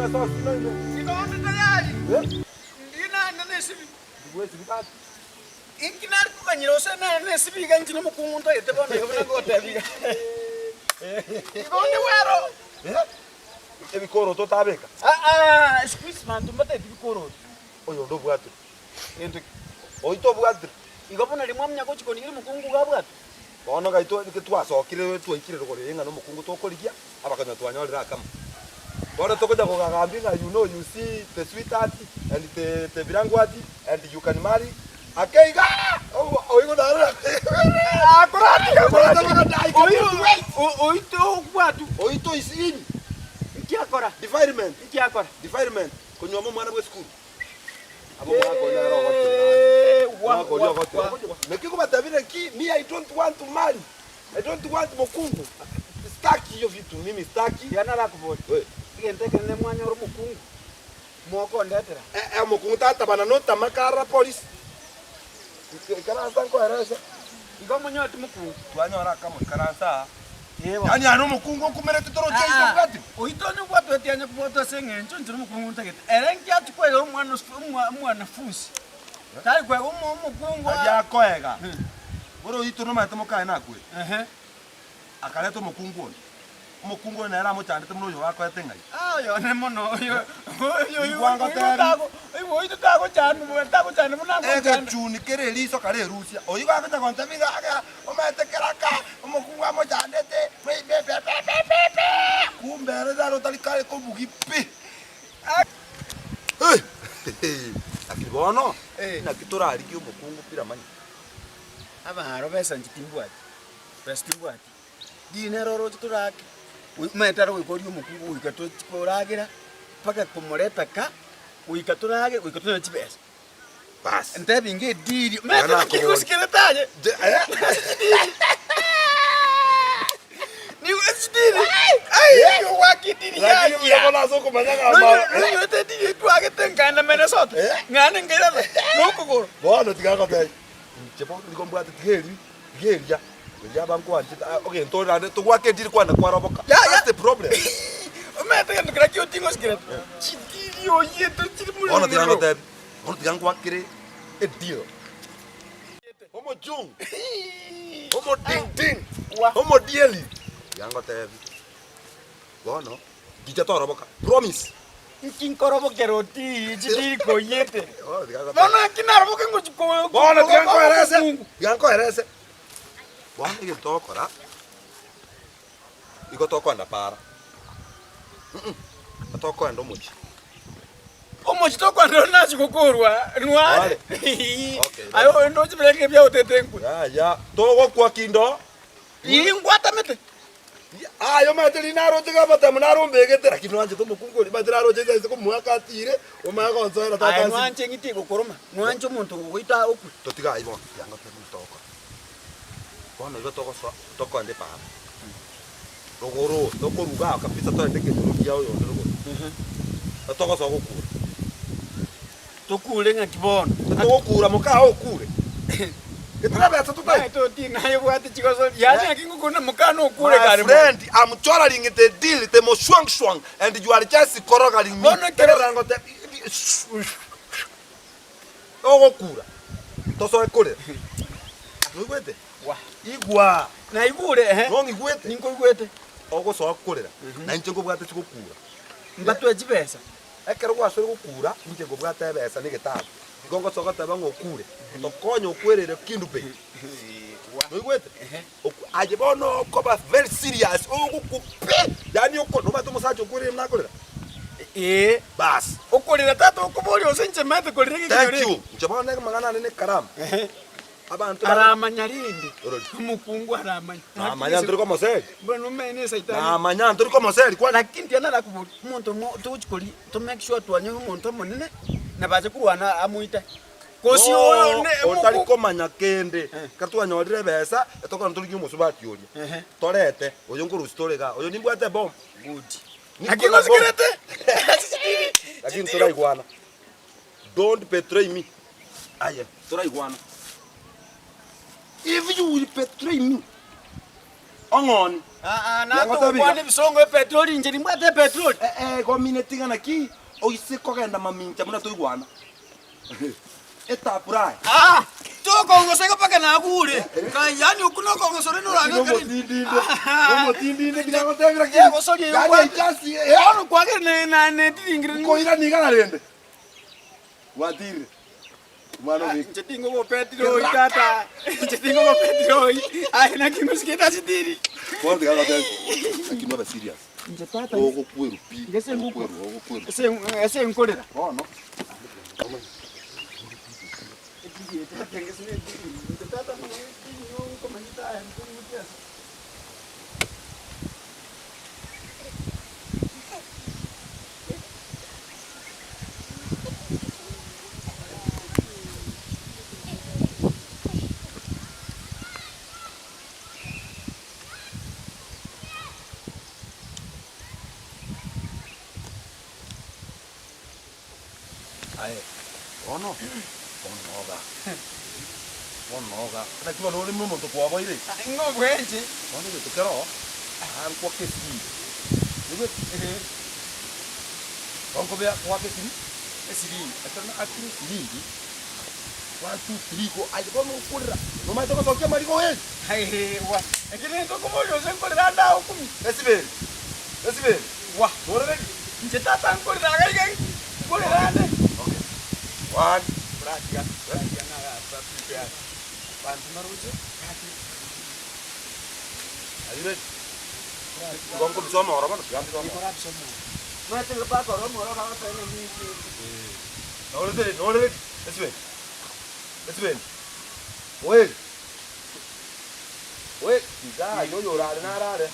Esosi ino ime. Igo onde tayari. Eh? Ndi naende nesibi. Ndibwesibi gaki. Inki nare koganyera gose nere nesibi iga inche nomokungu ntagete bono iga buna ngogotebia iga. Igo onde bwero. Eh? Ebikoroto otabeka? Aa, siku hizi banto mbatageti bikoroto. Oyonde obwatire. Gento ki? Oito obwatire. Igo buna riria mwamanya gochia konigeria omokungu iga abwatwe. Bono gaito eke twasokire twaikire rogoro eye ng'a nomokungu tokorigia, abakonywa twanyorire akamo. Bono togocha kogagambia ng'a you know you see the sweetheart and the the birangwati and you can marry ake iga oigo narora Oito obwatwe. Oito is in. Nki akora? Defilement. Nki akora? Defilement. Konyuoma omwana bwe esukuru. Abo omwaka oria nere ogotire gaki. Omwaka oria ogotire. Naki ngobatebire ki, me I don't want to marry. I don't want mokungu. Sitaki hiyo vitu mimi sitaki. Tiga narakoborie, Eh. egento ekenene mwanyora omokungu, mokondetera. Eh, eh, omokungu tatabana notama karora polisi. Ikaransa nkoerese. Igo monyoreti mokungu. Twanyora akamo ikaransa aa. Ee bono. Yaani are omokungu okumerete toroche iso Aa, obwati. oito onye obwatweti anya kobwatwa ase eng'encho inche nomokungu ntagete. Ere nki achia kwegera omwana os- omwa- omwanafunsi? Tari kwega omo- omokungu Aria akoega. Boro oito nomanyete mokaye nakwete. Ehe. Akareta omokungu onde. Omokungu oyo nere amochandete buna oyo akoete ng'ai. Ah, oyo one mono, oyo oyo oyo Igwa ngotebi. tago oyo tagochandwa tagochanda buna agochanda. Egechuni kere eriso karerusia. Oyio gagocha gontebia iga iga omanyete keraka omokungu amochandete be be be be be be be. Kumbe ere naro otari kare kobugi pi. Lakini bono naki torarigie omokungu pi ramanya. Abaro besa inche timbwati, besa timbwati. Riina nere oroche torake, omanyete are goika oria omokungu goika tochi koragera, mpaka komoreta ka, goika toragere goika tonyore chibesa. Bas. Ntebi inga ediri, omanyete Bwana naki akobori. gosikerete aye. Je- eh? Nigo chidiri, ai ogwaka ediri Lakini buya yaria. bono ase okomanya ng'a ama- Nonyorete ediri etwagete nkaenda Minnesota, Eh? ng'ane nkairana nokogoro. Bono tiga ngotebi, inche bono nigo mbwate tiga eri, tiga eria, eria aba nkwanchete, ah, ogento ore naende togwaka ediri kwane kwaroboka. Ya, ya. That's the problem. Omanyete egento keria kioting'osikire, chidiri oyete chiri Bono tiga morero. ngotebi, bono tiga ngwakere edeal. Omochungu, omodingding, omodieri, tiga ngotebi, bono Ticha toroboka. Promise. Nki nkorobokera oti chidiri koyete. Bono tiga ngotebi. Bono naki naroboke ngochi ko Bono tiga nkoerese. omokungu. Tiga nkoerese. Bono egento togokora, igo tokoenda para. Mm tokoenda omochie. Omochie tokoenda ore nachi gokorwa nware. Okay, Aye oyo ndoche birenge biaotete nkwe. Yaya, togokwa kindo. Riria ngwatamete. Aye omanyete riria naroche iga amatemo narombegete, lakini nwanchete omokungu oria, omanyete naroche inse ase komoaka atire, omanye gonsoera tata Aye ase. nwanche eng'iti egokoroma, nwanche omonto ogogoita okwe. Totiga ayio bono, yanga tari togokora. Bono igo togosoa tokoenda epaara, rogoro tokoruga aa kabisa toende ekenyoro kia oyonde rogoro, togosoa gokura. Tokure ng'aki bono? Togokura moka oo okure. Getorabesa totai. Naye toti naye obwate chigosori. Yaani naki ngokuna moka nokure My kare mono. friend, I'm choraring the deal, the moshwangshwang, and you are just korogaring me. Bono ekero- Ekero ngote- Ogokura, tosoe korera. Noigwete? Wa. Igwa. Naigure ehe. Nong'igwete? Ninkoigwete. Ogosoa korera, na inche nkobwate chigokura. Mbatwe chibesa. Ekero gwasoire gokura, inche nkobwata ebesa na egetabu, igo ngosoa goteba ng'a okure, tokonye okwerere Kendu Bay. Noigwete? Oku- Aye bono okoba very serious, ogokwa pi, yaani oko nomanyete omosacha okwerire buna akorera? Ee. Baas. Okorera tata okoboria gose inche maete korera Thank egekinyoro you. eke. Inche bono amang'ana ane na ekaramu. Abanto ba- Aramanya rende. Orori. Omokungu aramanya. Namanya ntori komoseri. Bono omanye esaitani. Namanya ntori komoseri kwani. Lakini tiga narakoboria, omonto omo togochi koria to make sure twanyora omonto omonene, nabache korwana amoite. Gose No, oyo ne otari omokungu. komanya kende. Eh. Ekero twanyorire ebesa, etokona torigie omosubati oria. Ehe. Torete, oyo nkorusia tore igaa, oyo nimbwate ebomu. Good. Niko Lakini na bomu. osikerete. Lakini toraigwana. Don't betray me. Aye, toraigwana. If you will betray me. Ong'oni. Aa, Nagotebia. natogokwana ebisongo epetroli inche nimbwate epetroli. Eh, eh, gomineti ng'a naki oise kogenda mamincha buna toigwana. Etapurae. Aa, tokong'usa igo mpaka nagure. Kai, yaani okwo nokong'usa ore norage kare. Nomotindinde. Nomotindinde ki nagotebia ki? Egosoria eyo Yaani kwagera. echance eh, Bono kwagera ne- na- netiringire. nkoirania igana rende. Gwatirire. Omwana omika. Inche tingogopetiroi tata. Inche tingogopetiroi. Aye naki ngosikete ase tiri. Bono tiga ngotebie. Lakini obe serious. Inche tata Ogokwerwa pi. Gese ngokwa. Ogokwerwa, ogokwerwa. ase ase nkorera. Bono. Aye, bono, bono noga, bono noga. Naki bono ore omonto kwaboire? Ng'o bwenche? Bono egento kero oo, ankwa kesiri. Oigwete? Onkobea goaka esiri, esiringi, ekero naakire esiringi, one two three go aye bono okorera, nomanyete gosokia amariga oeri. Aiwa, ekero gento okoboria gose nkorera ande agokumi. Esiberi, esiberi, Wa, nore ready? inche tata nkorera iga iga nkorera ande. Okay, one. Oratiga, oratiga naga prepare. Banto mbaroche, gaki. Are you ready? Igo nkobisa omoro bono, tiga mbise omoro. Nore ready, nore ready, esibeni, esibeni, oeri, oeri, tiga aywo oyorare narare.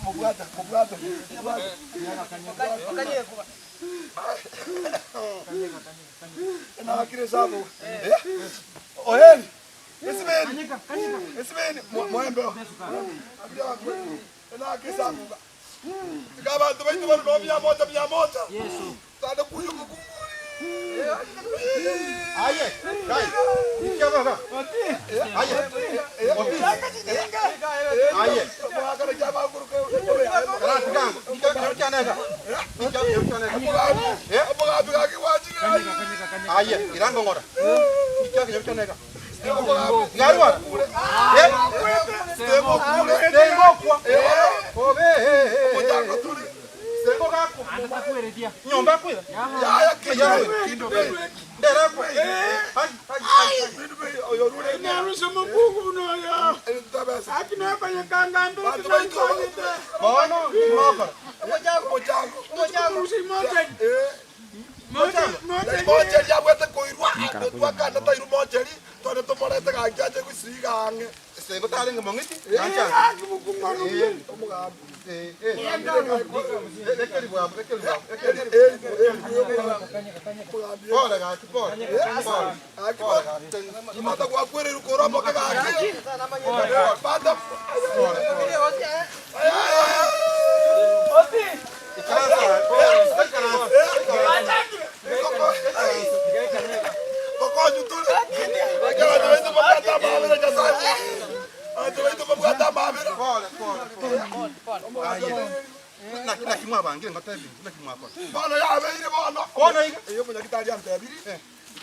Mobwate, mobwate, mobwate. Enakire esabu. Oheri, esibeni, esibeni, moembe. Enakire esabu. Tiga abanto baito barue noo mia moja mia moja. Tande kuya omokungu Aye, kai, ikia baba. Aye, oti. Aye. Karati kango. Ikia ikia nega. Ikia ikia nega. Eh? Omogambi gaki gwachire aye. Aye, irango ngora. Ikia ikia nega. Garwara. Eh? Tengo kwa. Obe. Sengo gakwa. Nyomba kwira. Yaya kindu Ndera kwa. Ai, ai, ai. Naruse mukungu unoyo. Akinakanyekanga mbere Bono, mokora. Turusi moja. Moja moja. Mocheri abwate koirwa twakana tairu mocheri tware tomorete gaki ache gusiga ang'e Sengo tarenge mong'iti. Aki mukungu Eh, omogambi eh, eh. Lekeri bwabo, lekeri bwabo. Lekeri. Pole gaki, pole. Pole. Pole gaki. Mata gwakwereru kora moke gaki bata Ikaransa, ikaransa, ikaransa. okonyu tore abantu baitu babwate amabera nyasaye abantu baitu babwate amabera Pole, pole, pole. Aye. Naki naki mwabangire ngotebi, naki mwakora. bono yabeire bono Bono iga. iyo monyagitari antebiri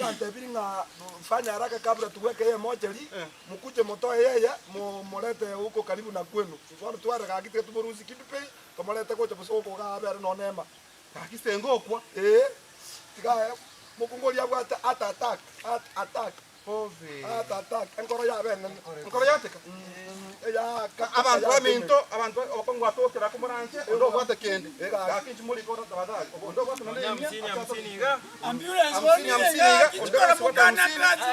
antebiri ng'a fanya haraka kabla tuweke yeye mochari mukuje mutoe yeye mumulete huko karibu na kwenu bono tware gaki tiga tumurusi kindu pi tumulete gocha bosoko gabere nonema Gaki sengo okwa. eh tiga mukungu oria abwate heart attack heart attack Pove. heart attack enkoro yabe nene Nkoro yateka. eyaka Abantu baminto, abantu okongwa tokera kumuranche, ondo obwate kende. Gaki nchimuri kora tabadali. Ondo obwate nane emia. Ambulance Hamsini, hamsini iga. Kichukora mukana kazi.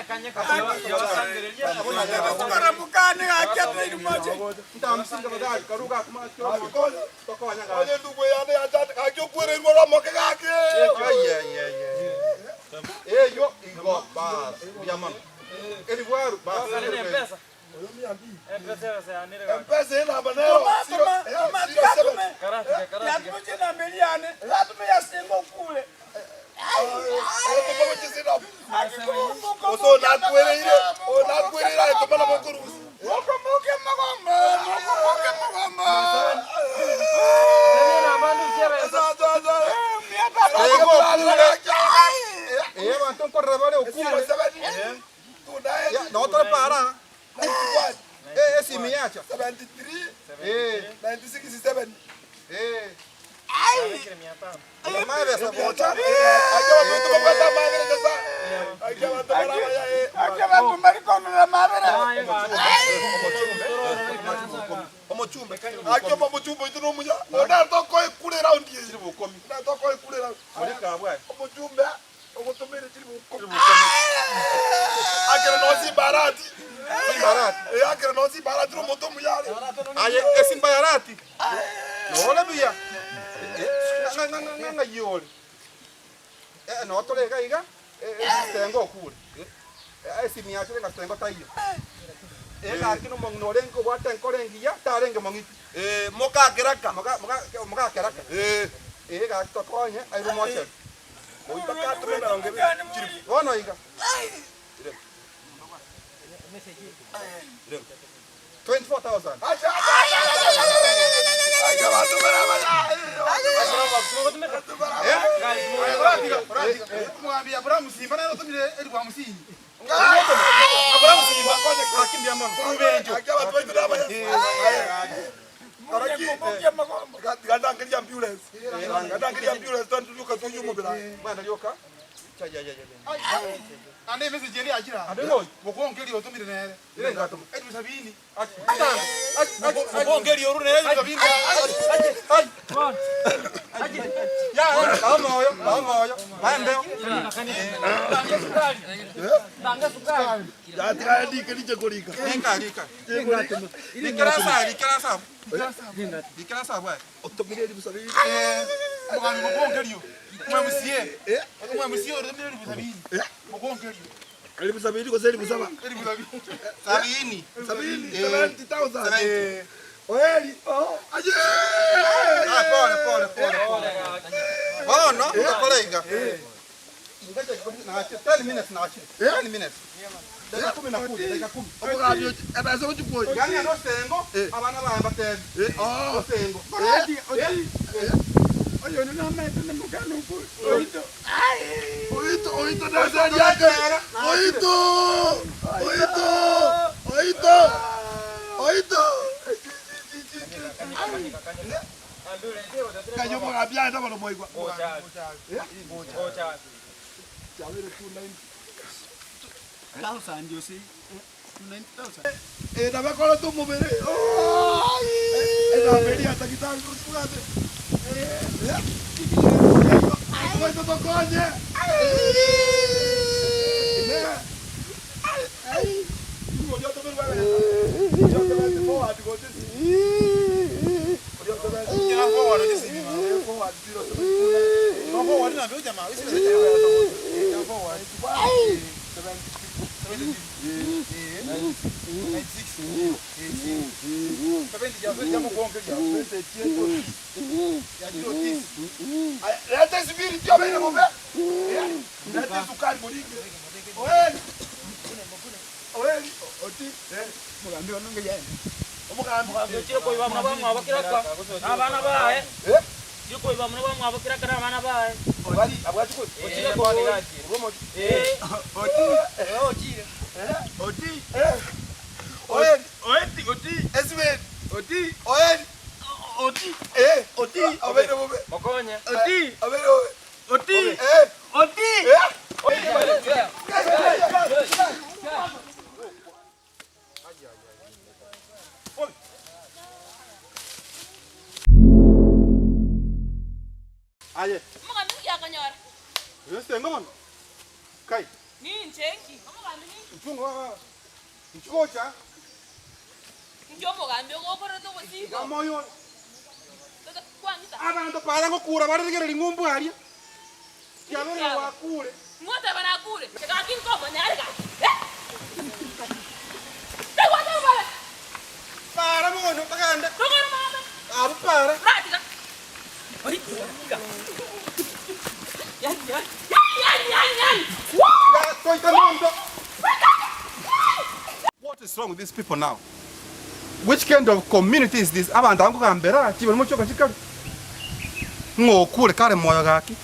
Kichukora mukana gaki atairu moja. Ntamsinga tabadali, karuga kuma Abikonya. tokonya gaki. Onye ndugu yane yachate gaki okwererwa romoke gaki Ay, ay, ay, ay. Eyo igo bas, biamano. Elibwaru bas. Oyo miambi mpesa enamba nero Toma toma toma 07 tatume. Yatuje na mbele yane. Tatume ya singo kule. Oso nakwereire, onakwereire aye tomana bokorusi. Mukumbuke magomba. Mukumbuke magomba. Eh, abantu nkorera bale okure. Ya, no tore para. Eh, esimi yacha. Eh, eh. Mabe sa bocha. Aki abantu bari konora mabere. Omochumbe akioma omochumbe oito nomuya onatokoe kure raundi eye Chiri bukomi. natokoe kure raundi Muri kabwa. omochumbe ogotomere chiri bukomi akere nosi barati Simbarati. Eh, akere nosi barati romoto omuyare Aye, esimba yarati. No ole biya. Eh, nga nga nga nga yori. Eh, no tore ga iga. Eh, sengo okure. Eh, esimi yacha nga sengo taiyo. Eh, gaki no mong'ina orenge obwate enkoro engiya, tarenge mong'iti. Eh, mokakeraka Moka moka moka keraka. Eh, Eh, gaki tokonye airu moche. oitaka mirongo ebere chiri Bono iga. 24,000. Acha, acha, acha, acha, acha, bantu barabara. Eh? Oratiga, oratiga. Mwambia Abrahamu Simba naye otumire eri kwa musini. Abrahamu Simba akimbia mama. Rubenjo. Akia bantu baitu nabaya. Mukumbuke magomba. Tigandangeria ambulance. Tigandangeria ambulance twanduka tuyumubira. Bwana lyoka. Cha ya ya ya. Ande message eri ajira. Ande ngoi. Mukonke otumire nere. Ile ngato. Eri sabini. Achi. Achi. Achi. Mukonke oru nere sabini. Ai. Yaya, bao omoyo, bao omoyo, bae embeo. Yatiga ndike ninche korika. Rika, rika. Rikera ase, rikera ase abwo. Rikera ase abwo aye. Otomire elifu sabini. Eh, omogambi mogonkerio. Omwemusie. Omwemusie otomire elifu sabini. Mogonkerio. Elifu sabini gose elifu saba? Elifu sabini. Sabini. Sabini, Eh. 70,000. Seventy. Oeri, oh, aye! Ah, pole, pole, pole, pole. Bono, tokore iga. Nache, 10 minutes nache. 10 minutes. Dakika kumi na kuja, dakika kumi. Omogambi ochi, ebesa ochi kwoyia. Gani ando sengo, Eh. abana baye batebi. Eh, oh. Osengo. Oti, oti. Oyo namaete na mokano oito. Oito, oito nase riake. Oito! Oito! Oito! Oito! Kayo omogambi aye nabo nomoigwa. Chabere 290. Thousand you see. 290,000. Eh, nabakorete omobere. Enamba eria ya tagitari tobwate. Goika tokonye. Leta esibiri tiobeire bobe. Leta esukari moringe. Oeri. Oeri. Oti. Mugambi ono ngeyene. Omogambi. Ochire koiba muna bamwabo kiraka n'abaana baye. Eh? Ochire koiba muna bamwabo kiraka n'abaana baye. Abwati abwati ko. Ochire koiba. Eh. Oti. Oti. Oeri. Oti, oti. Esibiri. Oti. Oeri. Oti. Eh. Oti. Obeire bobe. Mokonye. Oti. Obeire bobe. Oti. Eh. Oti. Eh. Aye. Omogambi nki akonyora? Osengo bono. Kai. Ninche nki? Omogambi ninki? Nchungo baba. Nchigocha. Nki omogambi ogokorete obosiko? Gamoyo. Tata kwang'ita. Abanto para ngokura bare rigereri ng'umbu aria. Kiabere wakure. Ng'oteba nakure. Gaki nkomonyare gaki. Eh? Tegwateba bare. Para mono togende. Togora mama. Abu para. Ratiga. Yan, yan. Yan, yan, yan, yan. Ya, toita mondo. What is wrong with these people now? Which kind of community is this? Abanto aba nkogambera ki bari mochoka chikare. Ng'okure kare moyo gaki.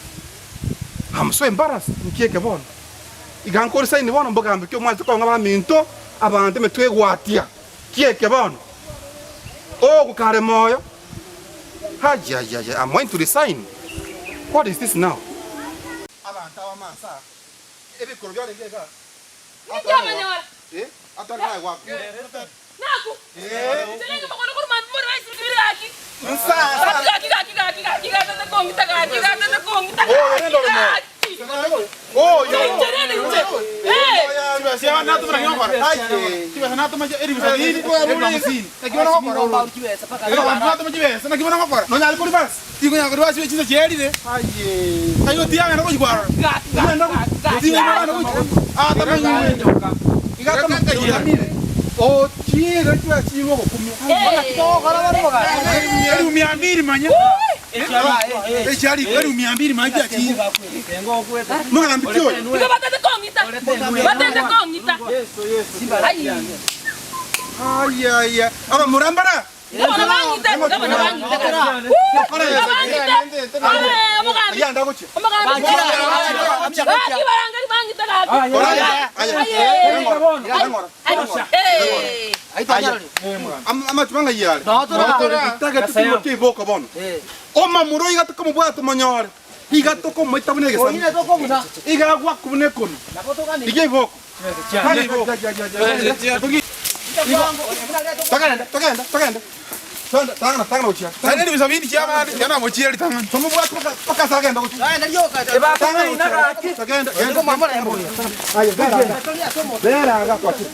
I'm so embarrassed. Nkieke bono. Iga nkore sign bono mbogambe ki omwanchete kong'a baminto abanto emetwe egwatia. Kieke bono. Ogo kare moyo. Hajajaja, I'm going to resign. What is this now? Abanto aba amansa aa, ebikoro biarenge igaa. Ninki abanyora? Eh, atari naye gwako. Naku. Eh. Inche ninki mokono korwa mambia more baisibiti bire gaki. Nsa, nsa. Gaki, gaki, gaki, gaki, gaki, gatete kong'ita gaki, gatete kong'ita Oh, gaki, nende ore moyo. gaki. Oh, yo. Inche nende inche. Eh. Gaki, gaki, gaki, gaki. Igo batete kong'ita. Batete kong'ita. Ai. Abamurambara Bono bang'ite, bono bang'ite gaki. Woo! Bang'ite. Eh, omogambi. Yanda gochia. Omogambi. Gaki barangari bang'ite gaki. Aye. Aye. Eh. Amachuma ng'ai are tagete iboko bono omamura iga tokomobwata omonyore iga tokomoita buna egesami iga agwaku buna ekono iga iboko Tari iboko. Togenda togenda togenda. Tanda, tang'ana, tang'ana gochia. Tari elifu sabini chiabande, tiga namochiire ritang'ani. Tomobwate mpaka, mpaka ase agenda gochia. Tang'ana gochia. Genda, genda. Aye, bera iga. Bera iga kwachire.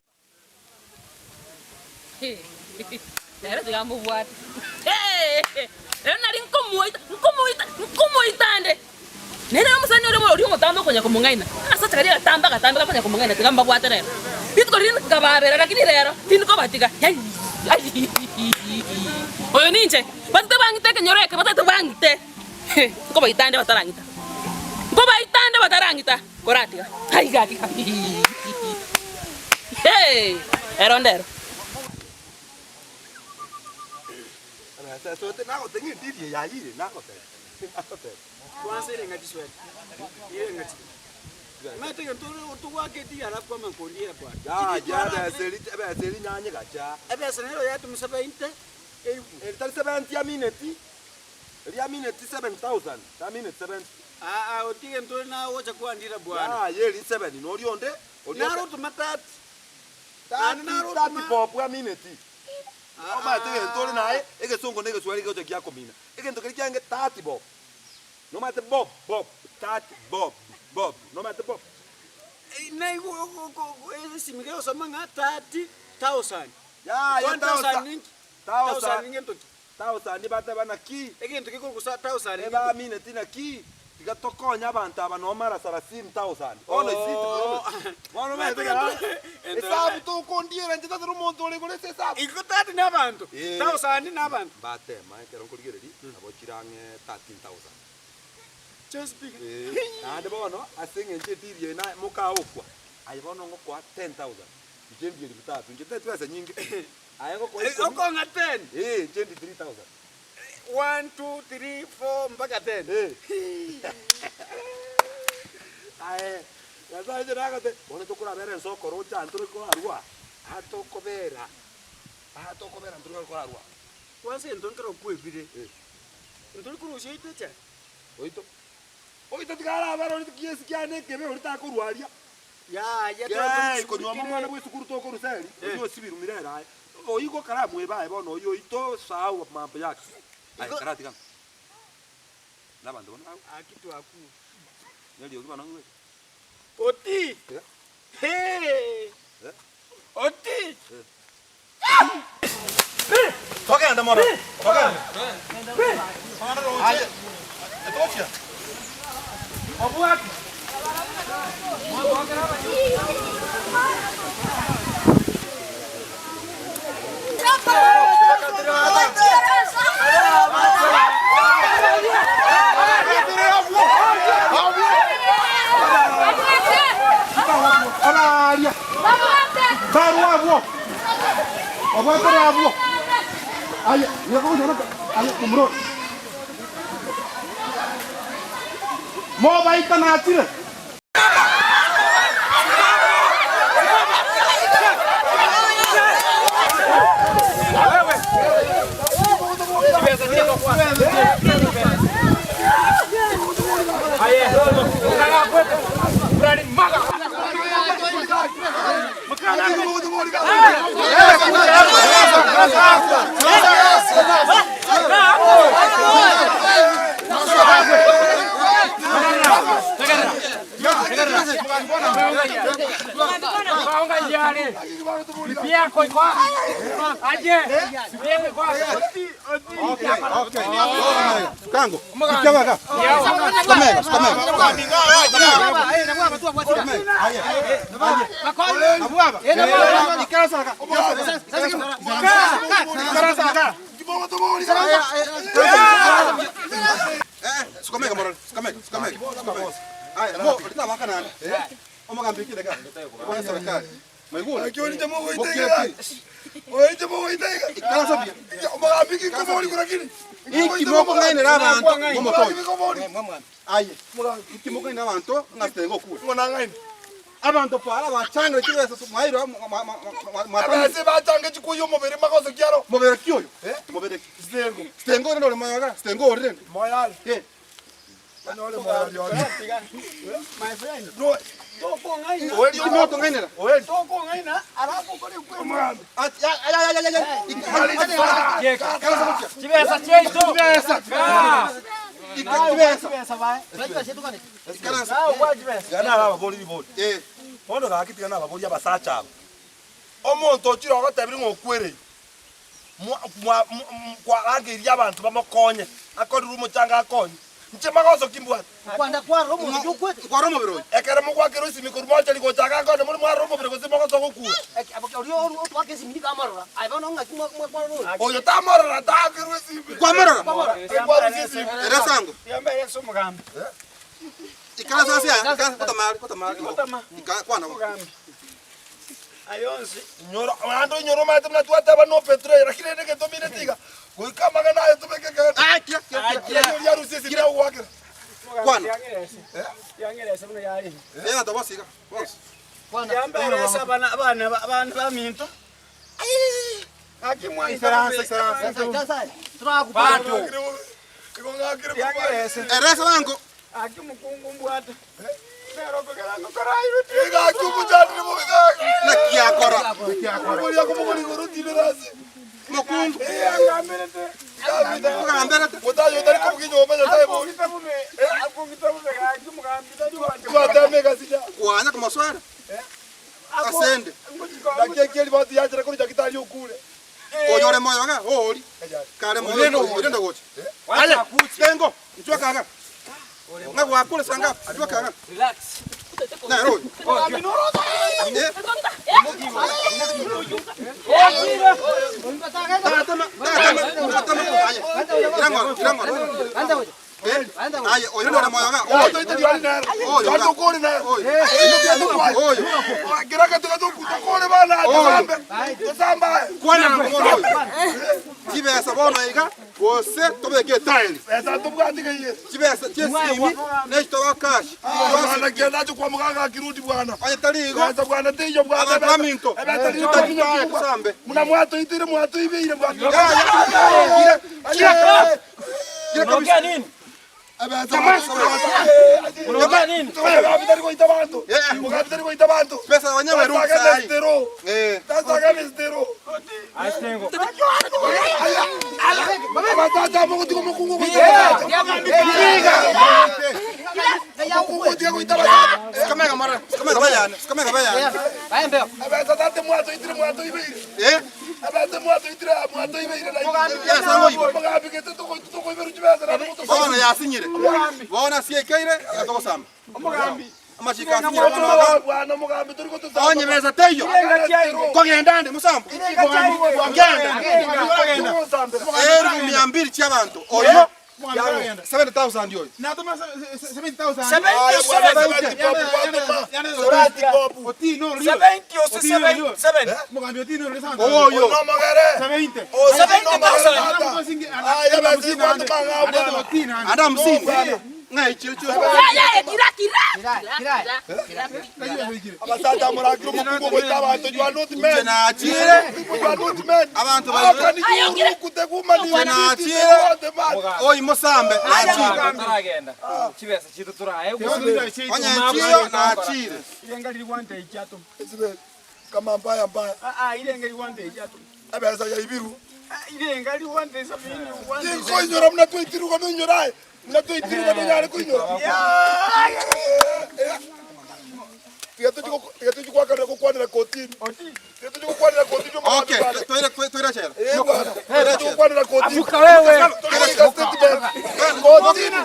Rero tiga mbobwate. Rero nari nkomoita, nkomoita, nkomoita ande. Nere omosani oria oria omotambe okonya komong'aina. Agasacha karia agatambe agatambe gakonya komong'aina tiga mbabwate rero. Rituko riria nkababera lakini rero tindi kobatiga. Yai! Oyo ninche. Batete bang'ite ekenyoro eke batete bang'ite. Nkobaita ande batarang'ita. Nkobaita ande batarang'ita. Koratiga. Ai gaki gaki. Hey! Ero ndero. Kwanza ere ng'a chisweta, ere ng'a chiri. Omanyete egento ore otogwaketi alafu kwamanya kondiera kwane. Ebesa nero yatuma sebainte elfu. Aa otige egento ore naye ogocha kwandira bwana. Naro otoma 30. Naende naro otoma. Omanyete egento ore naye, egesongo na egeswahili gegocha giakomina. Egento keria kiange 30 bob. Nomanyete bob, bob, 30 bob, bob. Nomanyete bob? Naigwe esimi gegosoma ng'a 30,000. Yaya, One thousand ninki? thousand. Thousand ngento ki? Thousand bateba naki? Egento gekorokwa sa thousand ngento ki? Ebamineti naki? Tiga tokonye abanto aba noo mara sarasini thousand. Bono isi Oh. Bono omanyete ng'a esabu tokondiera inche tasire omonto ore igoro ase esabu. Igo 30 na abanto. Eh. Thousand na abanto. Mbatema ekero nkorigereria nabo chire ang'e 13,000. Chionsi pi. Eh, naende bono ase eng'encho etiri eye na mokaokwa, aye bono ngokoa 10,000, inche ndie elfu tatu, inche tari chibesa nyinge, aye ngokoa Eh, ikomi, okong'a 10. eh, inche ndie 3,000. 1, 2, 3, 4 mpaka 10. Eh. Aye, Nyasae inche nagote, bono tokorabera ensoko roche aa ntore korarwa, aa tokobera, aa tokobera ntore korarwa. Kwanza egento nkere okwebire, Eh. ntori korusia oito echae? Oito, oito tiga arabere ori kiesi kiane ekebe ori takorwa aria. Yaya Kei, konyuoma omwana bwa esukuru tokorusa eri, oyio osibiru mirere aye. Oyio gokaramweba aye bono oyio oito sahau mambo yake. Aye Igo- karatiga ng'a nabanto bono abwo, Aki twakure. neriogi bono ng'igwete. Oti! Eh. Hee! Eh. Oti! Togende mono, togende. Aye, etochia. Abaria, barwa abwo, babwatere abwo. Aye, nigo aye omuro. Mobaita nachire. Kango. Ikiabaga. Kamega, kamega. Ikimokong'ainera abanto ngomotonya. Aye, ikimokong'ainera abanto ng'asitenge okure. Abanto para bachangire chibesa mwairwa Abese bachange chikuya omobere magoso kiaro. mobere ki oyo? Mobere ki? Sitengo. Sitengo rende ore moyoga, sitengo ore rende. Moyari. Eh. Banyore moyari ore. My friend. No. Oeri Timokong'ainera. Oeri. Chibesa chiaito. Tiga nababori ribori. Bono gaki tiga nababori abasacha aba. Omonto ochire ogotebirie ng'a okwereire, mwa- mwa- m- kwarangeirie abanto bamokonye, akorire omochanga akonywe. Inche magoso ki mbwate? Nkware omobere oyo. Ekero mogwakerwa esimi korwa mochari gocha iga nkonye more mwarora omobere gose mogoso gokura. Oyo tamorora taakerwe esimi. Kwamorora? Ekwarusia esimi. Ere sango. Ikaransa ase aya, ikaransa kotamari, kotamari. Ika kwana bo. Inyora, naende oinyore omanyete buna twateba no betray, lakini rende egento omineti iga, goika amang'ana aye tobeke kando. Ah, kira, kira, kira. Lakini oria arusie esimi agogoakera. Kwana. Eh, ata bosi iga. Bosi. Ikaransa, ikaransa. Igo ng'akire korwa Eresa bango. Egaki omochandire bobe gaki. Naki akora. Oria akomogora igoro otindere ase. Mokungu. Ogamberete. Motayo otari kobuga enyomba Nyasaye bori. Twatema egasi ya. Kwanya komoswera. Asende. Naki ekieri bati yachera korwa Nyagetari okure. Oyore moyo iga ori. Kare moyo orende gocha. Aya, tengo. Nchwa kaga. Ng'a gwakure sanga. Nchwa kaga. Relax. Nero oyo. Eh, tatama, tatama, tatama. Aye. Irang'oro, irang'oro. Eh, aye, oyo nore moyo iga. Oyo. Otoite riori nero. Oyo. Twatokore nero. Oyo. Oyo. Oyo. Kera gento tokore bana tosambe. Tosambae. Kwana na mono oyo. Chibesa bono iga gose tobeke etairi. Besa tobwati kaiye. Chibesa chiesimi nechitoba cash. Bwana kiendacho kwa muganga akirudi bwana. Onye tari igo Besa bwana teiyo bwana. Abantu baminto. Ebeta riri Totari tominyo tusambe. Muna mwatoitire mwatoibeire bwana. Kira, kira, kira kabisa. Unaongea nini? Unaongea nini? Mugambi goita bantu. Yeah. Mugambi goita bantu. Pesa wenyewe ruhusa Tasaga hai. mistero. Eh. Tasaga mistero. Astengo. Abatata mogotiga omokungu goita batata. Omokungu gotiga goita batata. Sikamega mara, sikamega bayane, sikamega bayane. Abeta tate mwatoitire mwatoibeire. Eh? Abete mwatoitire mwatoibeire. Yes, angoibe. Mugambi gete tokoiberu chibesa na Bono yasinyire. Bono siekeire atogosamba. Amachika asinyire bono iga. Bwana mugambi turi gotusamba. Onye besa teiyo. Kogenda nde musambo. Genda. 200,000 chiabanto. Oyo 7000 oyo. Natoma 70,000. Mugambi Otino ori sanga. Oyo. 70. Ada hamsini. Ng'a ichiro chiro. Ya, ya, kira, kira. Kira, kira. Abasacha murakire omokungu goita abanto you are not men. Nachire. People you are not men. Abantu How baibwe. can you rukute woman you Nachire. Oyi musambe. Nachire. Taragenda. Chibesa chitu turaye. Onye nchiro nachire. Kama mbaya mbaya. Abesa ya ibiru. Inkoinyora muna twitiruka noinyora. Muna twitiruka nonyare kuinyora. Tiga tuchikwakarira kukwanira kotini. Tiga tuchikukwanira kotini. Okay, toire toire chera. Eh bwana. Tiga tuchikukwanira kotini. Afuka wewe. Tuchikika statement. Kotini.